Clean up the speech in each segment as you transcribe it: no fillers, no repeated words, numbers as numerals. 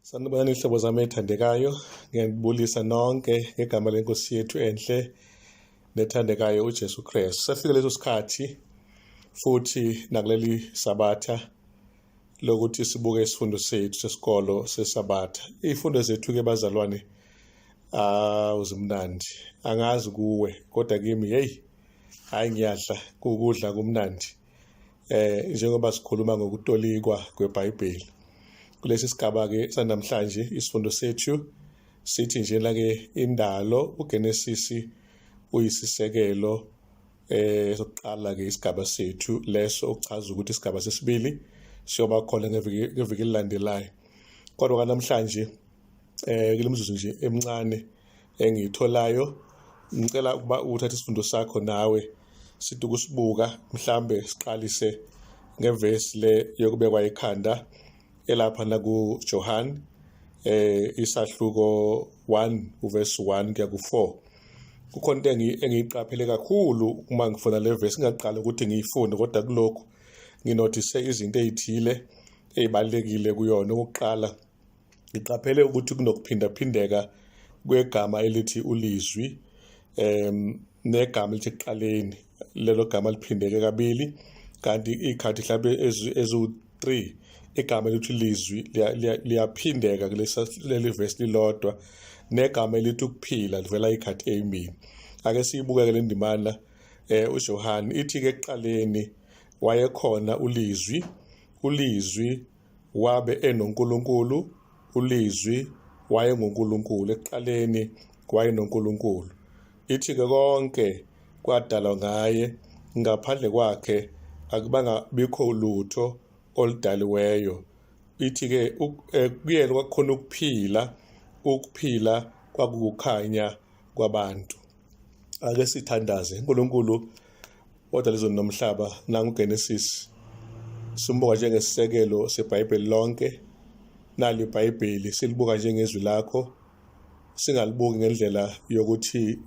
Sanibonani ihlobo zami ethandekayo, ngiyanibulisa nonke ngegama lenkosi yethu enhle nethandekayo uJesu Kristu. Sefike leso sikhathi futhi nakuleli Sabatha lokuthi sibuke isifundo sethu sesikolo seSabatha. Izifundo zethu-ke bazalwane awu zimnandi. Angazi kuwe kodwa kimi hey hayi ngiyadla kukudla kumnandi. Njengoba sikhuluma ngokutolikwa kweBhayibheli. Kulesi sigaba ke sanamhlanje isifundo sethu sithi njena ke indalo uGenesis uyisisekelo sokuqala ke isigaba sethu leso okuchaza ukuthi isigaba sesibili siyoba khona ngeviki elilandelayo. Kodwa namhlanje kulemizuzu nje emincane engiyitholayo ngicela ukuba uthathe isifundo sakho nawe sithi ukusibuka mhlambe siqalise ngevesi le yokubekwa ikhanda elapha nakuJohn isahluko 1 uverse 1 kuya ku4. Kukhona into engiyiqaphele kakhulu uma ngifuna le verse, ngingaqala ukuthi ngiyifunde kodwa kulokhu nginothise izinto ezithile ezibalekile kuyona. Okokuqala, ngiqaphele ukuthi kunokuphindaphindeka kwegama elithi ulizwi negama elithi ekuqaleni. Lelo gama liphindeke kabili, kanti ikhathi mhlawumbe eziwu-3 igama elithi lizwi liyaphindeka kuleli verse lilodwa, negama elithi ukuphila livela ikhathi eyimbili. Ake siyibukeke le ndimana uJohn ithi ke ekuqaleni wayekhona ulizwi, ulizwi wabe enoNkulunkulu, ulizwi wayenguNkulunkulu, ekuqaleni wayenoNkulunkulu. Ithi-ke konke kwadalwa ngaye, ngaphandle kwakhe akubanga bikho lutho oludaliweyo. Ithi-ke kuyena kwakukhona ukuphila, ukuphila kwakukukhanya kwabantu. Ake sithandaze. uNkulunkulu odala izulu nomhlaba, nangu Genesis simbuka njengesisekelo seBhayibheli lonke. Nali iBhayibheli silibuka njengezwi lakho, singalibuki ngendlela yokuthi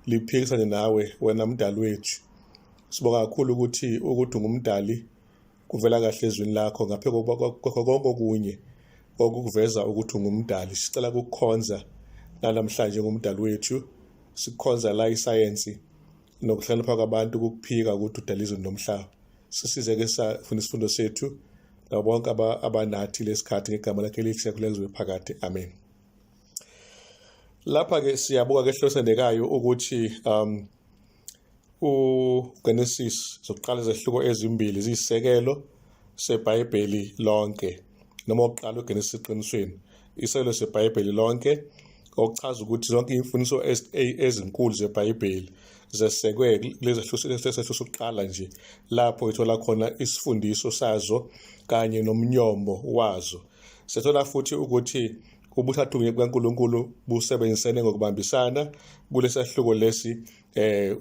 liphikisane nawe wena mdali wethu. Sibonga kakhulu ukuthi ungumdali kuvela kahle ezwini lakho ngaphe kwakho konke okunye okukuveza ukuthi ungumdali. Sicela ukukukhonza namhlanje ngumdali wethu, sikukhonza la isayensi nokuhlakanipha kwabantu kukuphika ukuthi udala izulu nomhlaba. Sisize ke safuna isifundo sethu nabo bonke abanathi lesikhathi ngegama lakhe elihle siyakhuleka phakade, amen. Lapha ke siyabuka ke hlosendekayo ukuthi uGenesis zokuqala izehluko ezimbili ziyisisekelo seBhayibheli lonke, noma ukuqala uGenesis eqinisweni isekelo seBhayibheli lonke, okuchaza ukuthi zonke imfundiso ezinkulu zeBhayibheli zesekwe kulezi sehluko sokuqala nje, lapho ithola khona isifundiso sazo kanye nomnyombo wazo. Sithola futhi ukuthi ubuthathu bukaNkulunkulu busebenzisene ngokubambisana kulesahluko lesi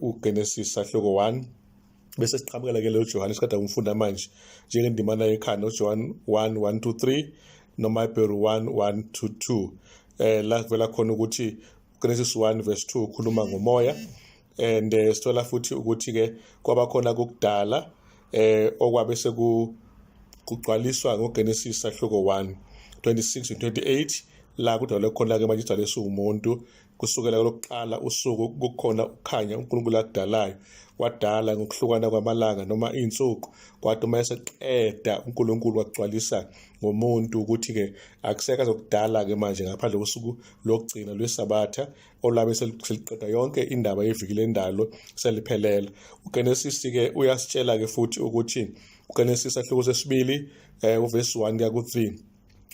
uGenesis sahluko 1, bese siqhamukela ke leyo Johannes kade ngifunda manje njengendimana yekhanda uJohn 1 1 to 3 noma iBheru 1 1 to 2, la kuvela khona ukuthi Genesis 1 verse 2 ukhuluma ngomoya. And sithola futhi ukuthi ke kwaba khona kokudala okwabe seku kugcwaliswa ngoGenesis sahluko 1 26 and 28, la kudalwe khona ke manje idalwe umuntu kusukela lokuqala usuku kukhona ukukhanya uNkulunkulu akudalayo, wadala ngokuhlukana kwamalanga noma izinsuku, kwathi uma eseqeda uNkulunkulu wagcwalisa ngomuntu ukuthi-ke akusekho azokudala-ke manje ngaphandle kosuku lokugcina lweSabatha olwabe seliqeda yonke indaba yeviki lendalo seliphelela. UGenesis-ke uyasitshela-ke futhi ukuthi uGenesis ahluko sesibili uvesi 1 kuya ku-3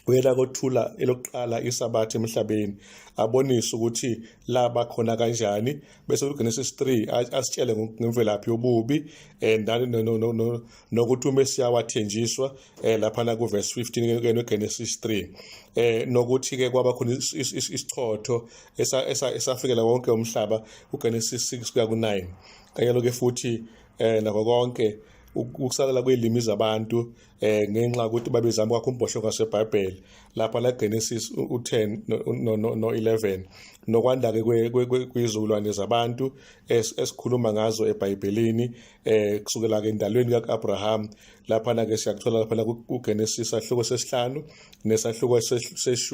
uyela kothula elokuqala isabatha emhlabeni, abonise ukuthi laba khona kanjani, bese uGenesis 3 asitshele ngemvelaphi yobubi and nokuthi uMesiya wathenjiswa lapha na kuverse 15 ke noGenesis 3, nokuthi ke kwaba khona isichotho esafikela wonke umhlaba kuGenesis 6 kuya ku9, kanye ke futhi nako konke ukusalela kwelimi zabantu. Ngenxa yokuthi babezama ukwakha umbhoshongo waseBhayibheli lapha la Genesis u-10 no-11, nokwanda-ke kwezizukulwane zabantu esikhuluma ngazo eBhayibhelini, kusukela-ke endalweni ka-Abraham. Laphana-ke siyakuthola laphana kuGenesis sahluko sesihlanu nesahluko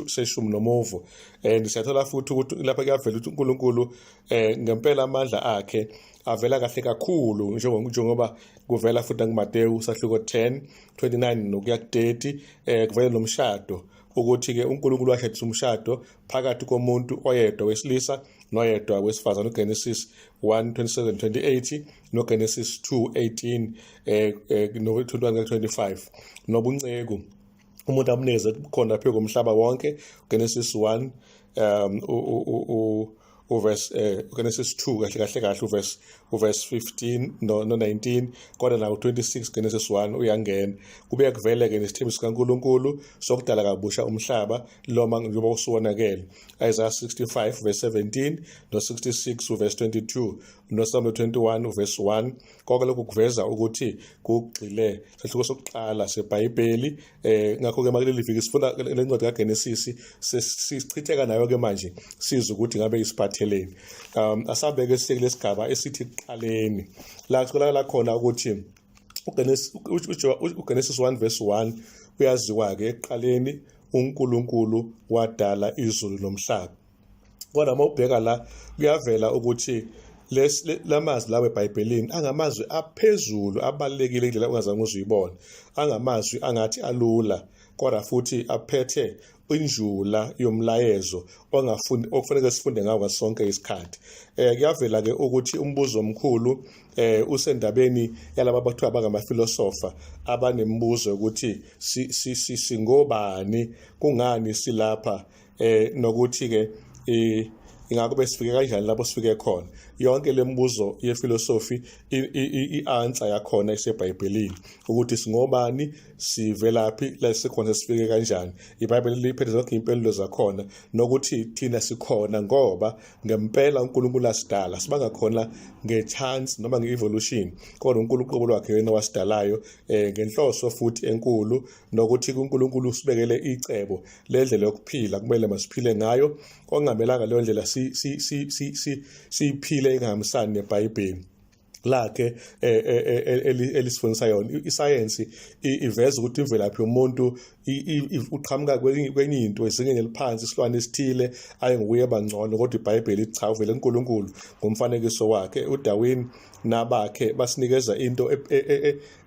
seshumi nomuvo. And siyathola futhi ukuthi lapha kuyavela ukuthi uNkulunkulu ngempela amandla akhe avela kahle kakhulu, njengoba kuvela futhi nakuMateyu sahluko 10 29 nokuya ku-30, kuvela nomshado, ukuthi-ke uNkulunkulu washadisa umshado phakathi komuntu oyedwa wesilisa noyedwa wesifazane, uGenesis 1 27 28 noGenesis 2 18 no-21 25, nobunceku umuntu amnikeze khona phezu komhlaba wonke, Genesis 1 uverse Genesis 2 kahle kahle uverse 15 no 19, kodwa nawo 26 Genesis 1 uyangena. Kubuye kuvele ke nesithembiso sikaNkuluNkulu sokudala kabusha umhlaba loma njengoba usuwonakele, Isaiah 65 verse 17 no 66 verse 22 no Psalm 21 verse 1. Konke lokhu kuveza ukuthi kugxile sahluko sokuqala seBhayibheli. Ngakho ke makuleli viki sifuna le ncwadi kaGenesis, sichitheka nayo ke manje, sizwe ukuthi ngabe isiphatheleni. Asabeke sike lesigaba esithi kuqaleni, la kutholakala khona ukuthi uGenesis 1 verse 1 uyaziwa ke: ekuqaleni uNkulunkulu wadala izulu nomhlaba. Kodwa uma ubheka la, kuyavela ukuthi lamazwi lawo eBhayibhelini angamazwi aphezulu, abalulekile indlela ongazange uzuyibona, angamazwi angathi alula kodwa futhi aphethe injula yomlayezo ongafundi okufanele sifunde ngawo ngasonke isikhathi. Kuyavela ke ukuthi umbuzo omkhulu usendabeni yalaba abathiwa bangamafilosofa, abanemibuzo ukuthi singobani, kungani silapha, nokuthi ke ingakube sifike kanjani lapho sifike khona. Yonke le mibuzo yefilosofi, i-answer yakhona iseBhayibhelini, ukuthi singobani, sivelaphi, la sikhona sifike kanjani. IBhayibheli liphethe zonke iy'mpendulo zakhona, nokuthi thina sikhona ngoba ngempela uNkulunkulu asidala, sibanga khona nge-chance noma nge-evolution, kodwa uNkulunkulu lwakhe yena wasidalayo ngenhloso futhi enkulu, nokuthi uNkulunkulu usibekele icebo lendlela yokuphila kumele masiphile ngayo, okungamelanga leyo ndlela siyiphile ingahambisani neBhayibheli lakhe elisifundisa yona. Isayensi iveza ukuthi imvelaphi yomuntu uqhamuka kwenye into ezingeni eliphansi, isilwane esithile, aye ngokuye bangcono, kodwa iBhayibheli lithi cha, uvele uNkulunkulu ngomfanekiso wakhe. UDarwin nabakhe basinikeza into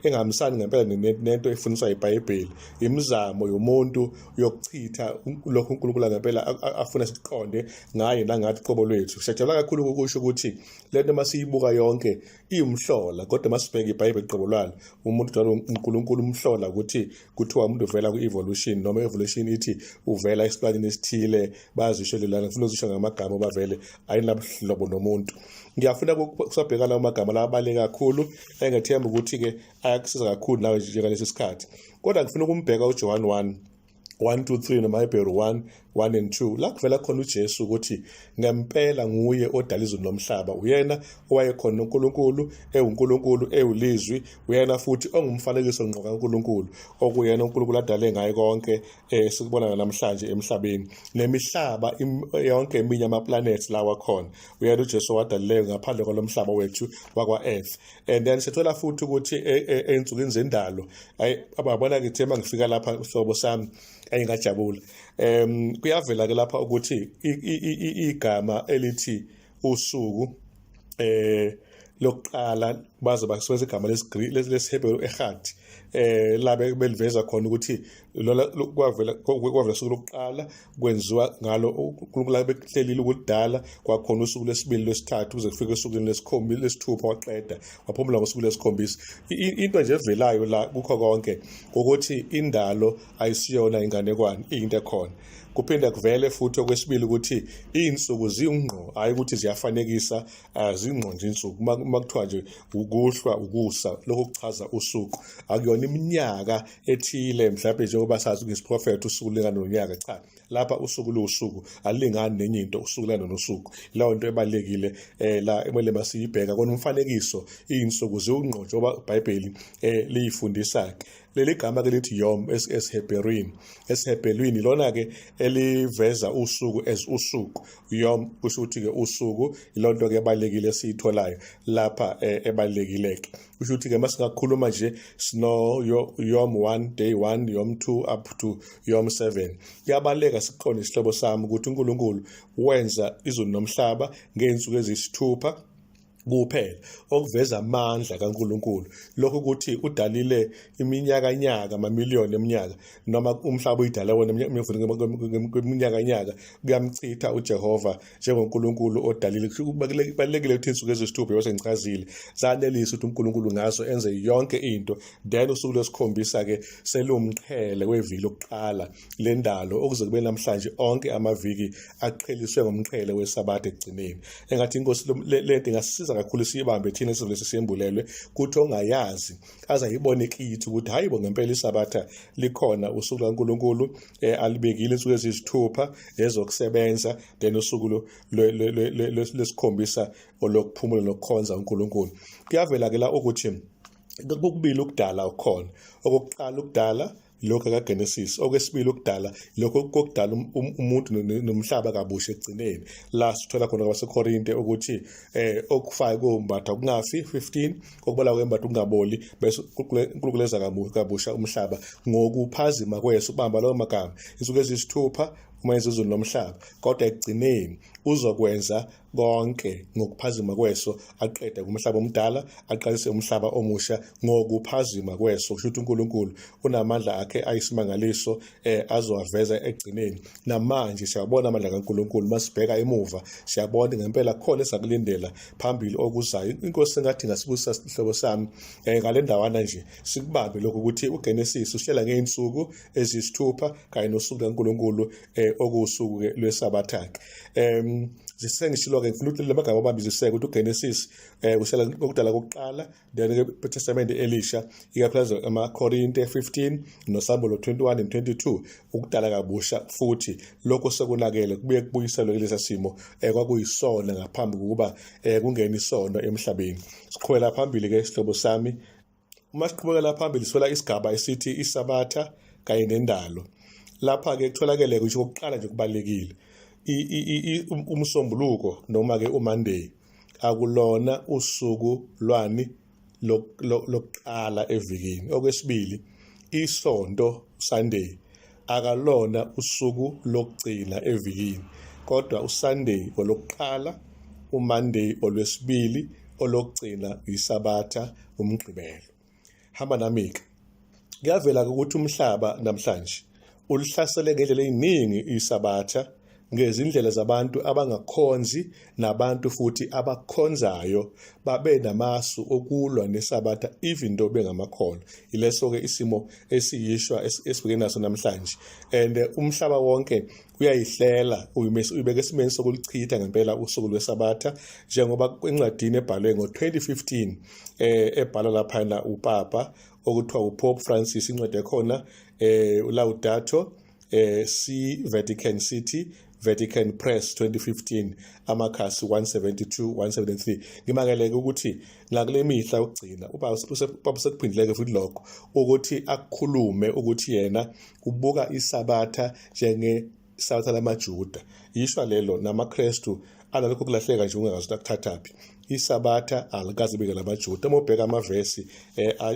engahambisani ngempela nento efundiswa iBhayibheli, imizamo yomuntu yokuchitha lokhu uNkulunkulu ngempela afuna sikuqonde ngaye nangathi qobo lwethu. Siyajabula kakhulu ukusho ukuthi lento masiyibuka yonke iwumhlola, kodwa masibheka iBhayibheli qobo lwalo, umuntu njalo uNkulunkulu umhlola ukuthi kuthiwa umuntu uvela ku-evolution, noma evolution ithi uvela esilwaneni esithile. Bayazisho lelana, ngifuna uzisho ngamagama bavele ayinabuhlobo nomuntu. Ngiyafuna kusabhekana amagama la abaluleke kakhulu, engethemba ukuthi-ke ayakusiza kakhulu nawe njengalesi sikhathi. Kodwa ngifuna ukumbheka uJohn 1 1 2 3 noma iHebheru 1 1 and 2, la kuvela khona uJesu ukuthi ngempela nguye odala izulu nomhlaba, uyena owayekhona noNkulunkulu, ewuNkulunkulu, ewulizwi, uyena futhi ongumfanekiso ngqo kaNkulunkulu, okuyena uNkulunkulu adale ngaye konke esikubona namhlanje emhlabeni nemihlaba yonke eminye, ama-planets lawa khona. Uyena uJesu owadalileyo ngaphandle kwalomhlaba wethu wakwa-Earth. And then sithola futhi ukuthi ey'nsukwini zendalo, ayi, ababona ngithi uma ngifika lapha hlobo sami ayingajabula. Kuyavela ke lapha ukuthi igama elithi usuku lokuqala, baze basebenzisa igama lesiGreek, lesiHebheru echad, la beliveza khona ukuthi lona kwavela usuku lokuqala kwenziwa ngalo uNkulunkulu bekuhlelile ukudala, kwakhona usuku lwesibili, lwesithathu, kuze kufike osukwini lesithupha, waqeda, waphumula ngosuku lwesikhombisa. Into nje evelayo la kukho konke ukuthi indalo ayisiyona inganekwane, iyinto ekhona. Kuphinde kuvele futhi okwesibili ukuthi iy'nsuku zingqo, hhayi ukuthi ziyafanekisa, zingqo nje insuku. Uma kuthiwa nje ukuhlwa, ukusa, lokho kuchaza usuku, akuyona iminyaka ethile mhlawumbe njengoba sazi ngesiprofetho usuku lingana nonyaka. Cha, lapha usuku luwusuku, alilingani nenye into, usuku lana nosuku. Leyo nto ebalulekile la emele masiyibheka kona umfanekiso, iy'nsuku ziwungqo njengoba iBhayibheli liyifundisa. Leli gama ke lithi yom esiHebherwini, esiHebhelwini lona ke eliveza usuku as usuku. Yom kusho ukuthi ke usuku, ilonto ke ebalekile esiyitholayo lapha ebalekile ke. Kusho ukuthi ke masingakhuluma nje sino yom 1, day 1, yom 2 up to yom 7. Kuyabaleka siqonde isihlobo sami ukuthi uNkulunkulu wenza izulu nomhlaba ngey'nsuku eziyisithupha kuphela, okuveza amandla kaNkulunkulu. Lokho ukuthi udalile iminyakanyaka, amamiliyoni eminyaka, noma umhlaba uyidale wona iminyakanyaka, kuyamchitha uJehova njengoNkulunkulu odalile. Kubalulekile ukuthi insuku eziyisithupha yose ngichazile zanelisa ukuthi uNkulunkulu ngazo enze yonke into. Then usuku lwesikhombisa-ke seluwumqhele weviki lokuqala lendalo, okuze kube namhlanje onke amaviki aqheliswe ngomqhele wesabatha ekugcineni. Engathi inkosi lento ingasisiza kakhulu siyibambe thina esivele sisembulelwe, kuthi ongayazi aze ayibone kithi ukuthi hayi bo, ngempela isabatha likhona, usuku lukaNkulunkulu alibekile, insuku eziyisithupha ezokusebenza, then usuku lwesikhombisa olokuphumula nokukhonza uNkulunkulu. Kuyavela ke la ukuthi kokubili ukudala okukhona. Okokuqala ukudala lokho kaGenesis, okwesibili ukudala lokho kokudala umuntu nomhlaba kabusha ekugcineni, la sithola khona kwabaseKorinte ukuthi okufayo kombatha kungafi 15, okubala kwembatha kungaboli, bese uNkulunkulu enza kabusha umhlaba ngokuphazima kweso. Ubamba lawo magama, insuku eziyisithupha uma yenza izulu nomhlaba, kodwa ekugcineni uzokwenza konke ngokuphazima kweso, aqede kumhlaba omdala aqalise umhlaba omusha ngokuphazima kweso. Kusho ukuthi uNkulunkulu unamandla akhe ayisimangaliso azowaveza ekugcineni. Namanje siyabona amandla kaNkulunkulu, masibheka emuva siyabona ngempela khona esakulindela phambili okuzayo. Inkosi sengathi ngasibusisa sihlobo sami ngale ndawana nje sikubambe lokho ukuthi uGenesis uhlela ngey'nsuku eziyisithupha kanye nosuku lukaNkulunkulu okuwusuku ke lwesabatha ke. Sengishilo ke, ngifuna ukuthi lamagama abambiziseke ukuthi uGenesis uhlela okudala kokuqala, then ke Testament elisha ikakhulukazi amaKorinte 15 noSambulo 21 and 22 ukudala kabusha futhi lokho sekunakele kubuye kubuyiselwe kulesa simo kwakuyisona ngaphambi kokuba kungene isono emhlabeni. Siqhubekela phambili ke sihlobo sami. Uma siqhubekela phambili sithola isigaba esithi isabatha kanye nendalo. Lapha ke kutholakele ngisho kokuqala nje kubalekile umsombuluko noma ke uMonday akulona usuku lwani lokuqala evikini. Okwesibili, isonto Sunday akalona usuku lokugcina evikini, kodwa uSunday olokuqala, uMonday olwesibili, olokugcina yisabatha umgqibelo. Hamba nami-ke. Kuyavela ukuthi umhlaba namhlanje ulihlasele ngendlela eziningi isabatha, ngezindlela zabantu abangakhonzi nabantu futhi abakhonzayo babe namasu okulwa nesabatha even though bengamakholwa. Ileso-ke isimo esiyishwa esibhekene naso namhlanje, and umhlaba wonke uyayihlela, uyibeka esimeni sokulichitha ngempela usuku lwesabatha, njengoba encwadini ebhalwe ngo-2015 ebhalwa laphana upapa okuthiwa uPope Francis, incwadi ekhona uLaudato Si Vatican City, Vatican Press 2015, amakhasi 172 173. Ngimangeleke ukuthi nakule mihla yokugcina ubaba sekuphindileke futhi lokho ukuthi akukhulume ukuthi yena ubuka isabatha njenge sabatha lamaJuda. Yishwa lelo namaKristu analokho kulahleka nje ungazi ukuthi akuthathaphi. Isabatha alikaze bike lamaJuda. Uma ubheka amavesi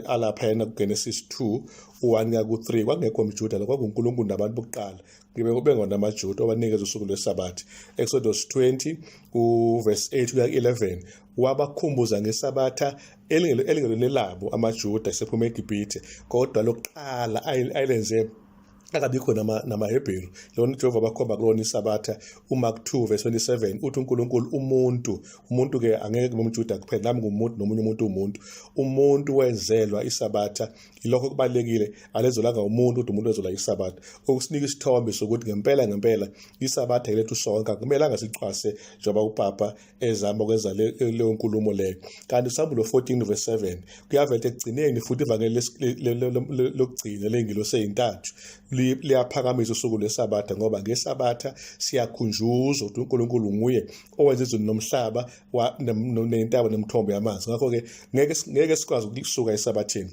alapha yena kuGenesis 2 u1 kuya ku3, kwakungekho mJuda, kwakunguNkulunkulu nabantu bokuqala bengona amaJuda obanikeza usuku lwesabatha. Exodus 20 uverse 8 kuya ku11 wabakhumbuza ngesabatha elingelona labo amaJuda esephuma eGibhithe, kodwa lokuqala ayilenze akabikho namaHebheru lona Jehova bakhomba kulona isabatha. UMark 2 verse 27 uthi uNkulunkulu umuntu ke angeke kube umJuda kuphela, nami ngumuntu nomunye umuntu umuntu, umuntu wenzelwa isabatha. Ilokho kubalekile, alezolanga umuntu ukuthi umuntu wezola isabatha, okusinika isithombe sokuthi ngempela ngempela isabatha ilethu sonke, akumelanga sicwase njengoba upapa ezama ukwenza leyo nkulumo leyo. Kanti uSambulo 14 verse 7 kuyavela ekugcineni futhi ivangeli lokugcina lengilosi eyintathu liyaphakamisa usuku lwesabatha, ngoba ngesabatha siyakhunjuzwa ukuthi uNkulunkulu nguye owenza izulu nomhlaba nentaba nemithombo yamanzi. Ngakho-ke ngeke sikwazi ukusuka esabatheni.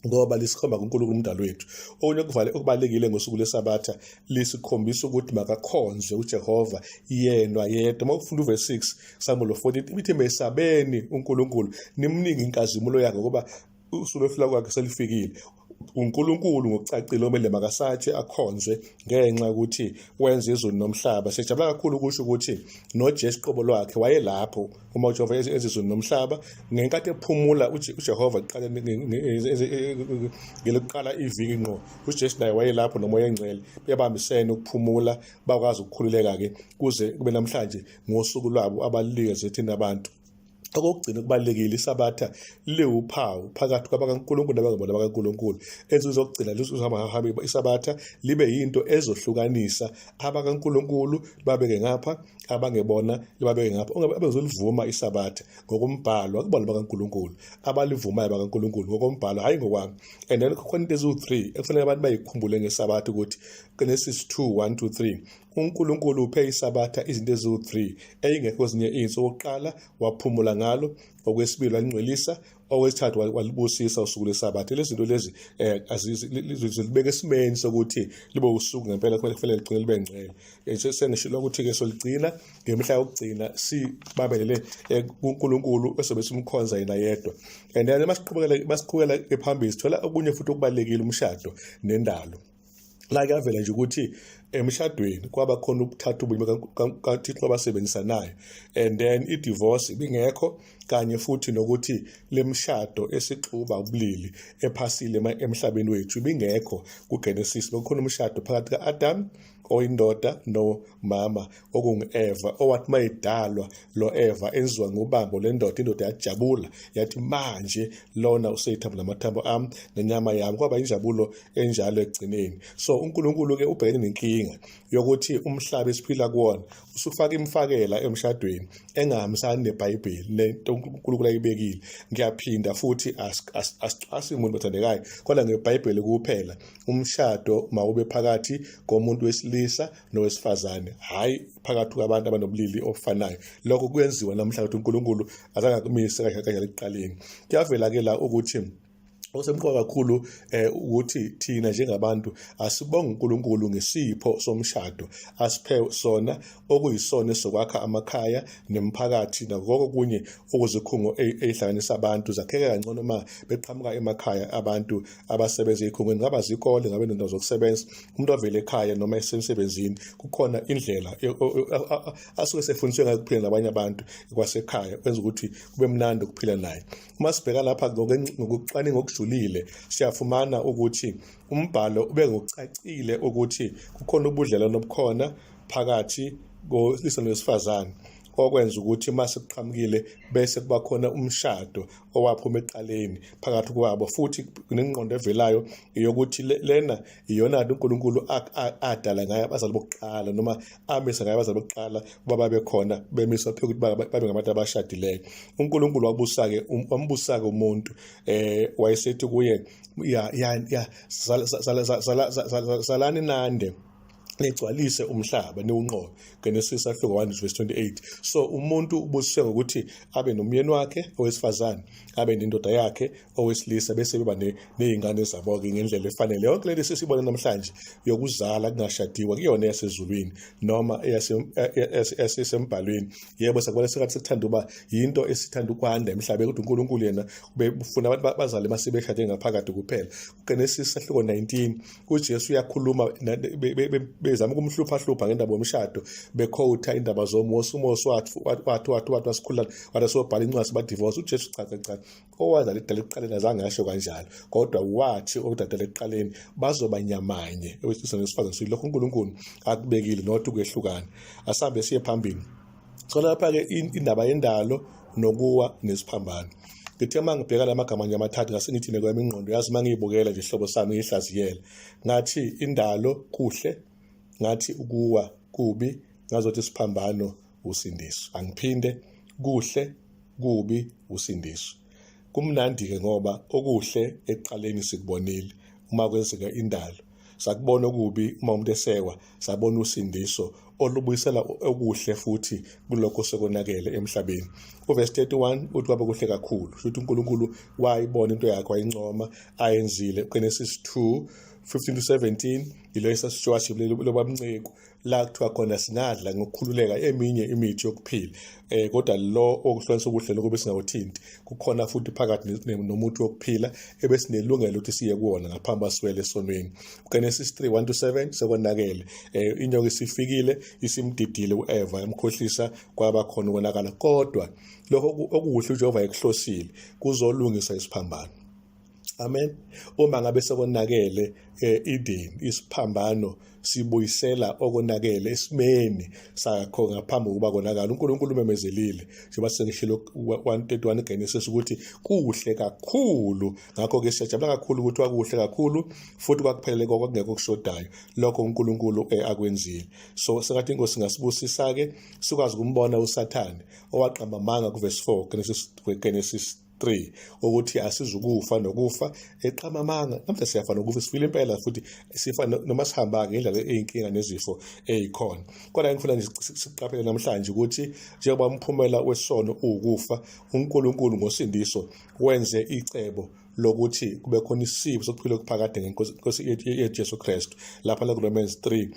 Ngoba lisikhomba kuNkulunkulu umdali wethu. Okunye okuvale okubalekile ngosuku lweSabatha lisikhombisa ukuthi makakhonzwe uJehova yena yedwa. Uma ufunda uverse 6 Sambulo 14 ithi mesabeni uNkulunkulu nimningi inkazimulo yakhe ngoba usuku lwefika kwakhe selifikile. uNkulunkulu ngokucacile omele makasathi akhonzwe ngenxa yokuthi wenza izulu nomhlaba. Sijabula kakhulu ukusho ukuthi noJesu qobo lwakhe wayelapho uma uJehova enza izulu nomhlaba ngenkathi ephumula uJehova kuqala ngelokuqala iviki ngqo. UJesu naye wayelapho noMoya oNgcwele bebambisene ukuphumula bakwazi ukukhululeka-ke kuze kube namhlanje ngosuku lwabo abalulekile thina abantu. Okokugcina okubalulekile, iSabatha liwuphawu phakathi kwabakaNkulunkulu nabangebona abakaNkulunkulu. Ensukwini zokugcina lizohamba iSabatha libe yinto ezohlukanisa abakaNkulunkulu libabeke ngapha, abangebona libabeke ngapha. Abezolivuma iSabatha ngokombhalo akubona abakaNkulunkulu, abalivumayo abakaNkulunkulu ngokombhalo, hhayi ngokwami. And then kukhona into eziwu-3 ekufanele abantu bayikhumbule ngeSabatha ukuthi Genesis 2 1 to 3 uNkulunkulu uphe iSabatha izinto eziwu-3 eyingekho kwezinye iy'nsuku. Okokuqala waphumula ngalo, okwesibili walingcwelisa, okwesithathu walibusisa usuku lweSabatha. Lezi zinto lezi zilibeka esimeni sokuthi libe usuku ngempela kumele kufanele ligcine libe ngcwele. Sengishilo ukuthi-ke soligcina ngemihla yokugcina sibambelele kuNkulunkulu esobe simkhonza yena yedwa. And then masiqhubekela phambili sithola okunye futhi okubalulekile, umshado nendalo. La kuyavela nje ukuthi emshadweni kwaba khona ubuthathu ubunye kaThixo abasebenzisanayo, and then i-divorce ibingekho, kanye futhi nokuthi lemishado esixuba ubulili ephasile emhlabeni wethu ibingekho kuGenesis. Bekukhona umshado phakathi ka-Adam oyindoda nomama okungu-Eva, owathi mayedalwa lo Eva enziwa ngobambo lendoda, indoda yajabula yathi manje lona useyithambo lamathambo ami nenyama yami. Kwaba injabulo enjalo ekugcineni. So uNkulunkulu-ke ubhekene nenkinga yokuthi umhlaba esiphila kuwona usufaka imfakela emshadweni engahambisani neBhayibheli lento uNkulunkulu ayibekile. Ngiyaphinda futhi, asicwasi umuntu bathandekayo, kodwa ngeBhayibheli kuphela umshado mawube phakathi komuntu wesilisa nowesifazane, hhayi phakathi kwabantu abanobulili obufanayo. Lokho kuyenziwa namhlanje ukuthi uNkulunkulu azange akumise kanjalo ekuqaleni. Kuyavela-ke la ukuthi osemqoka kakhulu ukuthi thina njengabantu asibonge uNkulunkulu ngesipho somshado asiphe sona, okuyisona esokwakha amakhaya nemiphakathi nakho okunye okuzikhungo ey'hlanganisa abantu zakheke kangcono uma beqhamuka emakhaya abantu abasebenza ey'khungweni, ngaba zikole, ngabe nendawo zokusebenza. Umuntu avele ekhaya noma esemsebenzini kukhona indlela asuke sefundiswe ngayo ukuphila nabanye abantu kwasekhaya, kwenza ukuthi kube mnandi ukuphila naye. Uma sibheka lapha ngokucwaninga okujulile siyafumana ukuthi umbhalo ube ngokucacile ukuthi kukhona ubudlelwano obukhona phakathi kowesilisa nowesifazane, okwenza ukuthi uma sekuqhamukile bese kuba khona umshado owaphuma ekuqaleni phakathi kwabo. Futhi kunengqondo evelayo yokuthi lena iyona nto uNkulunkulu adala ngayo abazali bokuqala, noma amisa ngayo abazali bokuqala ukuba babe khona, bemiswa phezu ukuthi babe ngabantu abashadileyo. uNkulunkulu wabusa-ke, wambusa-ke umuntu, wayesethi kuye, ya ya ya zalani nande nigcwalise umhlaba niwunqobe. Genesis ahluko 1 verse 28. So umuntu ubusiswe ngokuthi abe nomyeni wakhe owesifazane, abe nendoda yakhe owesilisa, bese beba ney'ngane zabo-ke ngendlela efanele. Yonke lento esesiyibona namhlanje yokuzala kungashadiwa kuyona eyasezulwini noma eyasembhalweni. Yebo, sakubona sengathi sekuthanda uba yinto esithanda ukwanda emhlabeni, kodwa uNkulunkulu yena ubefuna abantu bazale mase beshade ngaphakathi kuphela. Genesis sahluko 19 uJesu uyakhuluma, bezama ukumhlupha hlupha ngendaba yomshado, bekhowutha indaba zoMose. uMose wathi wathi wathi wathi wasikhulula, wathi sobhala incwadi ba-divorce. uJesu cha cha cha, owazala idala ekuqaleni azange asho kanjalo, kodwa wathi odadela ekuqaleni bazoba nyamanye owesilisa nowesifazane. So lokho uNkulunkulu akubekile, not ukwehlukana. Asambe siye phambili. So lapha-ke indaba yendalo nokuwa nesiphambano. Ngithe uma ngibheka la magama nje amathathu ngase ngithi nekwami ingqondo, yazi uma ngiyibukela nje ihlobo sami ngiyihlaziyela, ngathi indalo kuhle, ngathi ukuwa kubi, ngazothi isiphambano usindiso. Angiphinde, kuhle, kubi, usindiso. Kumnandi-ke ngoba okuhle ekuqaleni sikubonile uma kwenzeka indalo, sakubona okubi uma umuntu esewa, sabona usindiso olubuyisela okuhle futhi kulokho sekonakele emhlabeni. Uvesi 31 uthi kwaba kuhle kakhulu, kusho ukuthi uNkulunkulu wayibona into yakhe wayincoma ayenzile. Genesis 2 15 to 17 yilo esasishwashi lobamnceku la kuthiwa khona singadla ngokukhululeka eminye imithi yokuphila kodwa lo okuhlukanisa okuhle lokho besingawuthinti. Kukhona futhi phakathi nomuthi wokuphila ebesinelungelo ukuthi siye kuwona ngaphambi kwasiwele esonweni. Genesis 3 1 to 7 sekonakele, inyoka isifikile isimdidile uEva yamkhohlisa, kwaba khona ukonakala, kodwa lokho okuhle uJehova ekuhlosile kuzolungisa isiphambano. Amen. Uma ngabe sekonakele Eden, isiphambano sibuyisela okonakele esimeni sakho ngaphambi kokuba konakala. uNkulunkulu umemezelile njengoba sengishilo 131 Genesis ukuthi kuhle kakhulu. Ngakho-ke siyajabula kakhulu ukuthi kwakuhle kakhulu futhi kwakuphelele kwakungekho okushodayo lokho uNkulunkulu akwenzile. So sengathi inkosi ingasibusisa-ke sikwazi ukumbona uSathane owaqamba amanga kuvesi 4 Genesis 3 ukuthi asizukufa nokufa, eqama amanga. Namhla siyafa nokufa, sifile impela futhi sifa noma sihamba ngendlela eyinkinga nezifo ezikhona. Kodwa ngifuna nje siqaphele namhlanje ukuthi njengoba umphumela wesono uwukufa, uNkulunkulu ngosindiso wenze icebo lokuthi kube khona isipho sokuphila okuphakade ngenkosi yethu Jesu Kristu. Lapha la kuRomans 3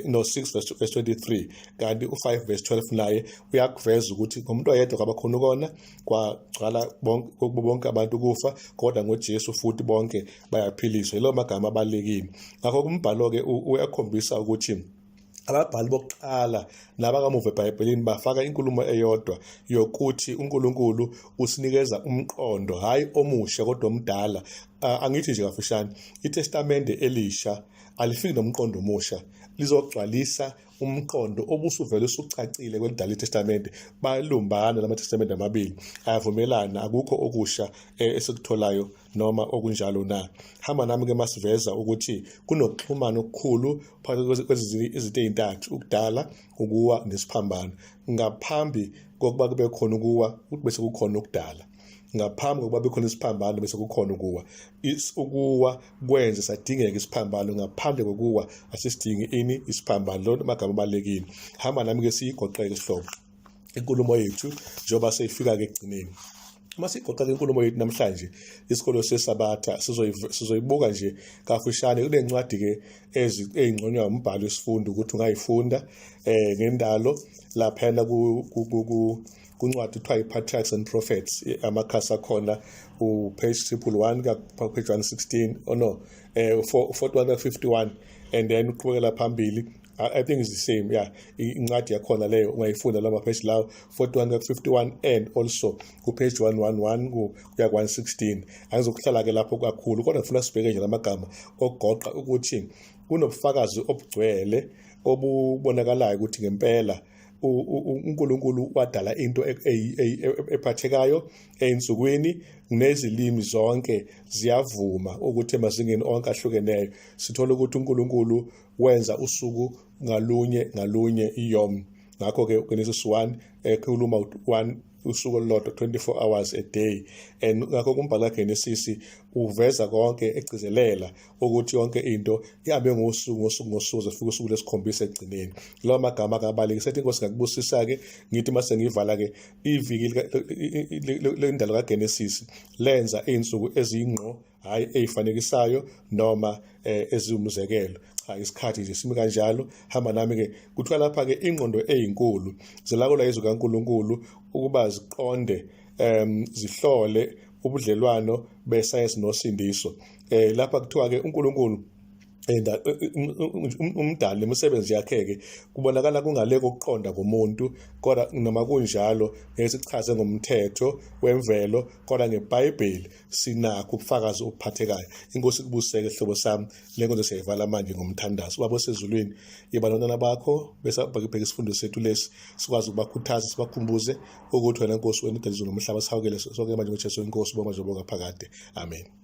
no 6 verse 23 kanti u5 verse 12 naye uyakuveza ukuthi ngomuntu oyedwa kwabakhona ukona kwagcwala bonke bonke abantu kufa, kodwa ngoJesu futhi bonke bayaphiliswa. Yilawo magama abalulekile. Ngakho umbhalo-ke uyakhombisa ukuthi ababhali bokuqala nabakamuva eBhayibhelini bafaka inkulumo eyodwa yokuthi uNkulunkulu usinikeza umqondo, hhayi omusha kodwa omdala. Angithi nje kafushane, iTestamente elisha alifiki nomqondo omusha, lizogcwalisa umqondo obusuvele usucacile kwelidala iTestamente. Balumbana lama Testamente amabili, ayavumelana, akukho okusha esikutholayo noma okunjalo na. Hamba nami ke masiveza ukuthi kunokuxhumana okukhulu phakathi kwezi izinto ezintathu, ukudala, ukuwa nesiphambano. Ngaphambi kokuba kube khona ukuwa bese kukhona ukudala, ngaphambi kokuba bekhona isiphambano bese kukhona ukuwa. Ukuwa kwenze sadingeka isiphambano, ngaphandle kokuwa asisidingi ini isiphambano. Lona amagama abalulekile. Hamba nami ke siyigoqeke isihlobo inkulumo yethu njengoba seyifika-ke ekugcineni. Uma sigoqa-ke inkulumo yethu namhlanje, isikolo seSabatha sizoyibuka nje kafushane. Kunencwadi-ke ey'nconywa umbhalo wesifundo ukuthi ungayifunda ngendalo laphana kuncwadi kuthiwa i-Patriarchs and Prophets, amakhasi akhona u-page 111 ka-page 116, oh no, 41 51, and then uqhubekela phambili. I think it's the same, yeah. Incwadi yakhona leyo ungayifunda lama page lawo 41 ka 51 and also ku page 111 kuya ku 116. Angizokuhlala ke lapho kakhulu, kodwa ngifuna sibheke nje lamagama okugoqa ukuthi kunobufakazi obugcwele obubonakalayo ukuthi ngempela uNkulunkulu wadala into ephathekayo ey'nsukwini, nezilimi zonke ziyavuma ukuthi emazingeni onke ahlukeneyo sithola ukuthi uNkulunkulu wenza usuku ngalunye ngalunye iyom. Ngakho-ke Genesis 1 ekhuluma 1 usuku olulodwa, 24 hours a day, and ngakho kumbhalo kaGenesis uveza konke egcizelela ukuthi yonke into ihambe ngosuku ngosuku ngosuku zifika usuku lesikhombisa ekugcineni. Lawo magama akabaleki. Sethi inkosi ngakubusisa-ke, ngithi uma sengiyivala-ke iviki lendalo kaGenesis lenza iy'nsuku eziyingqo, hhayi ey'fanekisayo noma eziwumzekelo. Cha, isikhathi nje simi kanjalo. Hamba nami-ke kuthiwa lapha-ke ingqondo eyinkulu zilawula izwi kaNkulunkulu ukuba ziqonde zihlole ubudlelwano besayensi nosindiso. Lapha kuthiwa-ke uNkulunkulu umdali nemisebenzi yakhe-ke kubonakala kungale kokuqonda komuntu, kodwa noma kunjalo ngeke sichaze ngomthetho wemvelo, kodwa ngeBhayibheli sinakho ubufakazi obuphathekayo. Inkosi ikubuseke sihlobo sami. Le nkonzo siyayivala manje ngomthandazo. Baba osezulwini, yiba nabantwana bakho bese bheka isifundo sethu lesi, sikwazi ukubakhuthaza sibakhumbuze ukuthi wena Nkosi wena udala izulu nomhlaba. Sihawukele sonke manje ngoJesu inkosi, bonga nje bonga phakade. Amen.